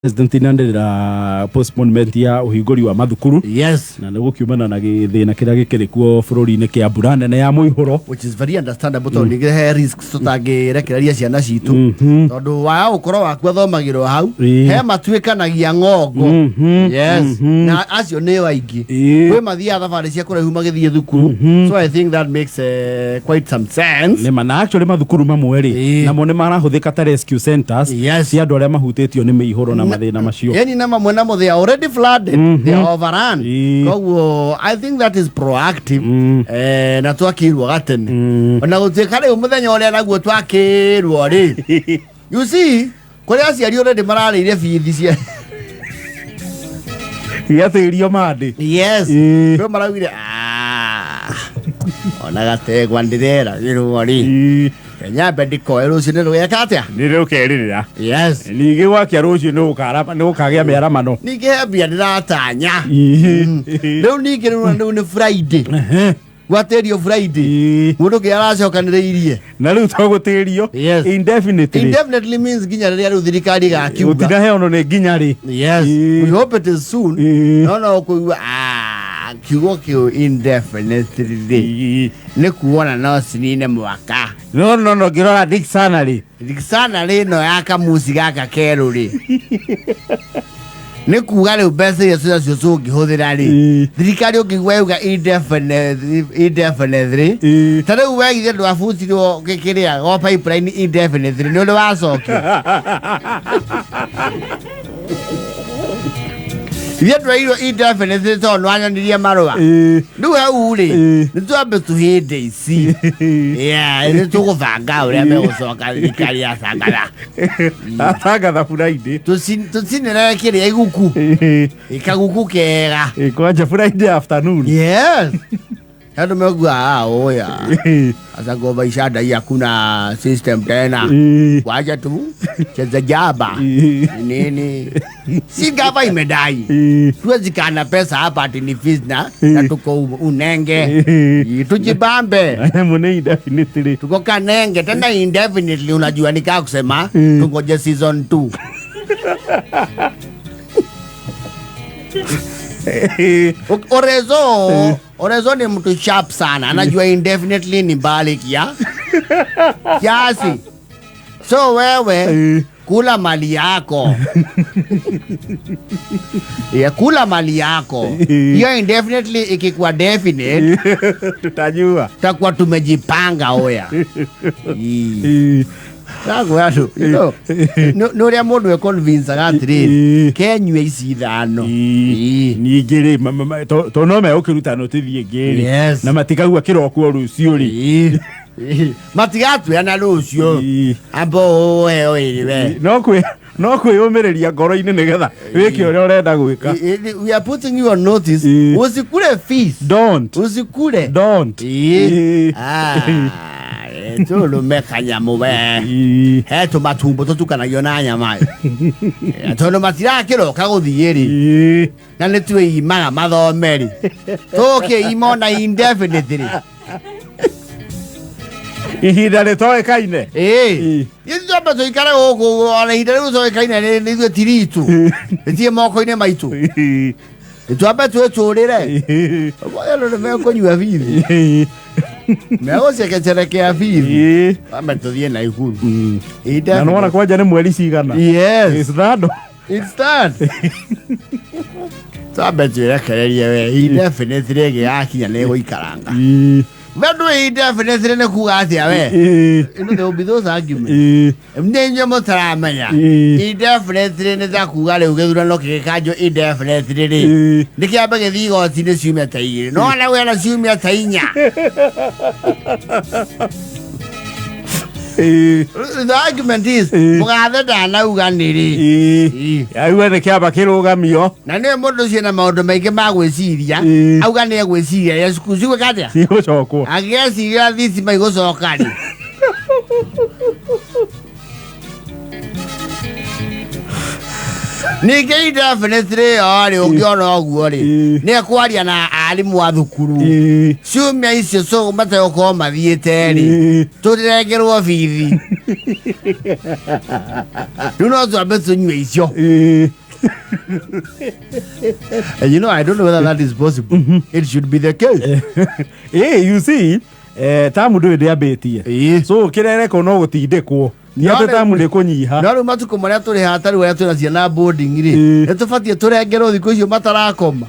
President nĩanĩrĩra postponement ya ũhingũri wa mathukuru na nĩ gũkiumana na gĩthĩna kĩrĩa gĩkĩrĩ kuo bũrũri-inĩ kĩa mbura nene ya mũihũro. Which is very understandable, tondũ ningĩ he risks tũtangĩrekereria ciana citũ, tondũ wa ũkorwo waku athomagĩrwo hau. He matuĩkanagia ng'ongo. Yes, na acio nĩo aingĩ. Kwĩ mathiaga thabarĩ cia kũraihu magĩthiĩ thukuru, so I think that makes quite some sense. Nĩma, na actually mathukuru mamwe rĩ, namo nĩ marahũthĩka ta rescue centers cia andũ arĩa mahutĩtio nĩ mĩihũro na mathĩna macio. Yani na mamwe namo they are already flooded, they are overrun. Koguo I think that is proactive. Na twakirwo gatene, ona gũtuĩka rĩu mũthenya ũrĩa naguo twakĩrwo rĩ, you see, kũrĩ aciari already mararĩire bithi cia Gĩatĩrio mandĩ. Rĩu maraugire, "Ah, ona gategwa ndĩreragĩrwo rĩ, nyambe ndikoe rũciũ nĩ rũgeka atĩa?" Nĩ rũkerĩrĩra. Ningĩ gwakia rũciũ nĩ gũkagĩa mĩaramano. Ningĩ he mbia ndĩratanya. Rĩu ningĩ rĩu nĩ Friday, gwatĩrio Friday, mũndũ kĩ aracokanĩrĩirie. Na rĩu to gũtĩrio indefinitely. Indefinitely means nginya rĩrĩa rĩu thirikari ĩgakiuga. Gũtiraheanwo nĩ nginya rĩ. Yes. We hope it is soon. No no kũigua, ah, kiugo kĩu indefinitely nĩ kuona no cinine mwaka. No ngĩrora dictionary. Dictionary ĩno ya kamuci gaka kerũ rĩ, nĩ kuga rĩu mbeca iria ciacio tũngĩhũthĩra rĩ, thirikari ũngĩigua yuga indefinitely, indefinitely, ta rĩu wegithie ndwabutirwo kĩrĩa gwa pipeline indefinitely, nĩ ũrĩ wacokia ithuĩ twerirwo indefinitely tondũ nĩwanyonirie marũa. Rĩu hau rĩ, nĩ twambe tũhĩndĩ ici. Yeah, nĩ tũgũbanga ũrĩa megũcoka thirikari ya cangatha. Atangatha Friday. Tũcinĩre kĩrĩa iguku, ikaguku kega. Kwanja Friday afternoon. Yes, andũ megua, "Ah, oya sasa ngomba ishadai, hakuna system tena, wacha tu cheza jaba nini, si gava imedai tuwezi kana pesa hapa ati ni fees na tuko unenge. Tujibambe." Mũne indefinitely. Tuko kanenge tena indefinitely. Unajua nikaa kusema tungoje season 2. Orezo ni mtu sharp sana, anajua indefinitely ni mbali kiasi, so wewe kula mali yako ya kula mali yako hiyo. Indefinitely ikikuwa definite, tutajua. Takuwa tumejipanga oya. Ii. Sasa you know, nĩ ũrĩa mũndũ econvincaga atĩrĩrĩ, kenyue ici ithano. Ii. Ningĩ rĩ, to no megũkĩruta notithi ĩngĩ rĩ, na matikaigua kĩrokwo rũciũ rĩ. Ii. Ii. Matigatuya na rũciũ. Amba ũheo ĩrĩ we. No kwĩyũmĩrĩria ngoro-inĩ nĩgetha wĩke ũrĩa ũrenda gwĩka. We are putting you on notice. Usikule fees. Don't. Usikule. Don't. Ii. Ah, tũrũme kanyamũ we. He tũmatumbo tũtukanagio na nyama. Tondũ matirakĩroka gũthiĩ rĩ, na nĩ twĩimaga mathome rĩ, tũkĩima ona indefinitely. Ihinda rĩtoĩkaine. Ĩĩ, ithuĩ twambe tũikare gũkũ ona ihinda rĩu tũĩkaine nĩ ithuĩ ti ritũ, rĩtirĩ moko-inĩ maitũ. Twambe twĩtũrĩre. Andũ nĩ mekũnyua bithi, megũcekecerekea bithi. Twambe tũthiĩ na iguru. Na nĩwona kwanja nĩ mweri cigana? Yes. It's that. It's that. Twambe twĩrekererie we, indefinitely ĩgĩgakinya nĩ ĩgũikaranga. We ndũĩ indefinitely nĩ kuga atĩa we? There will be those arguments. Nĩ inyuĩ mũtaramenya. Indefinitely nĩ ta kuga rĩu gĩthurano gĩgĩkanjwo indefinitely rĩ, nĩ kĩambe gĩthiĩ igoti-inĩ ciumia ta 2, no ona wena ciumia ta 4. The argument is, mũgathe ndanauga nĩ rĩ. Auga nĩ kĩamba kĩrũgamio. Na nĩwe mũndũ ũcio na maũndũ maingĩ ma gwĩciria. Auga nĩ egwĩciria ya cukuru cigwĩka atĩa? Cigũcokwo. Angĩgeciria thitima igũcoka rĩ? Ningĩ indefinitely ĩyo rĩ, ũngĩona ũguo rĩ, nĩ ekwaria na arimũ a thukuru. Ciumia icio so mategũkorwo mathiĩte rĩ, tũrengerwo bithi. Rĩu no twambe tũnyue icio. And you know, I don't know whether that is possible. It should be the case. You see, tamu ndũrĩ ndĩambĩtie. So kĩrĩa ĩrekwo no gũtindĩkwo. Ti No atĩ rĩu- tamu nĩ kũnyiha. No rĩu matukũ marĩa tũrĩ haha tarĩu arĩa twĩna ciana boarding rĩ, nĩ tũbatiĩ tũrengerwo thikũ icio matarakoma.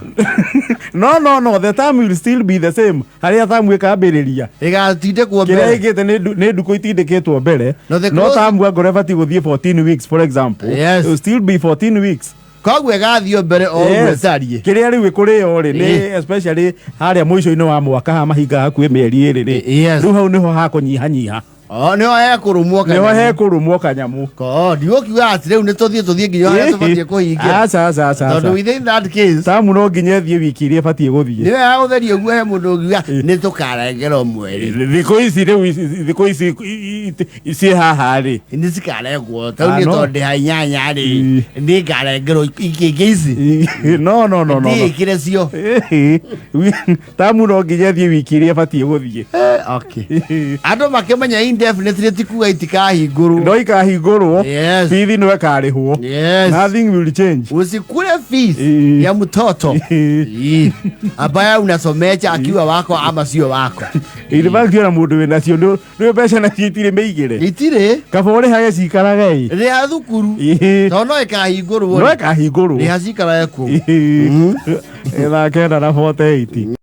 No, the term will still be the same. Harĩa tamu ĩkambĩrĩria. Ĩgatindĩkwo Kĩrĩa mbere. ĩkĩte nĩ ndukũ itindĩkĩtwo mbere. No, the No close- tamu angorwo ĩbatiĩ gũthiĩ 14 weeks, for example. Yes. It will still be 14 weeks. Koguo ĩgathiĩ mbere o ũguo ĩtariĩ. Kĩrĩa rĩu ĩkũrĩo rĩ nĩ especially harĩa mũico-inĩ wa mwaka haha mahinga hakuhĩ mĩeri ĩrĩ rĩ. Rĩu hau nĩho hakũnyihanyiha. O nĩho hekũrũmwo Nĩho kanyamũ. hekũrũmwo kanyamũ. Ko ndigũkiuga atĩ rĩu nĩ tũthiĩ nginya harĩa tũbatiĩ kũhingia. Aca, aca, aca, Tondũ aca. within that case Tamu no nginya ĩthiĩ wiki iria ĩbatiĩ gũthiĩ. Nĩ wega gũtheria ũguo he mũndũ ũngiuga nĩ tũkarengerwo mweri. Thikũ ici rĩu thikũ ici ciĩ haha rĩ. Nĩ cikarengwo. Tondũ Ah, niĩ no. tondũ ndĩ ha inyanya rĩ, nĩ ngarengerwo ikĩngĩ ici. No, no, no, no, no. Ndiĩkĩre cio. Tamu no nginya ĩthiĩ wiki iria ĩbatiĩ gũthiĩ. Okay. Andũ makĩmenya indefinitely ti kuga itikahingũrwo. No ikahingũrwo. Yes. Bithi no ĩkarĩhwo. Yes. Nothing will change. Usikule fees ya mtoto ambaye unasomesha akiwa wako ama sio wako. In fact ona mũndũ wĩnacio nĩ mbeca nacio itirĩ mĩigĩre. Itirĩ. Kaba ũrĩhage cikarage ĩ. Rĩha thukuru. Tondũ no ĩkahingũrwo. No ĩkahingũrwo. Rĩha cikarage kũu. Thaa 9 na 48.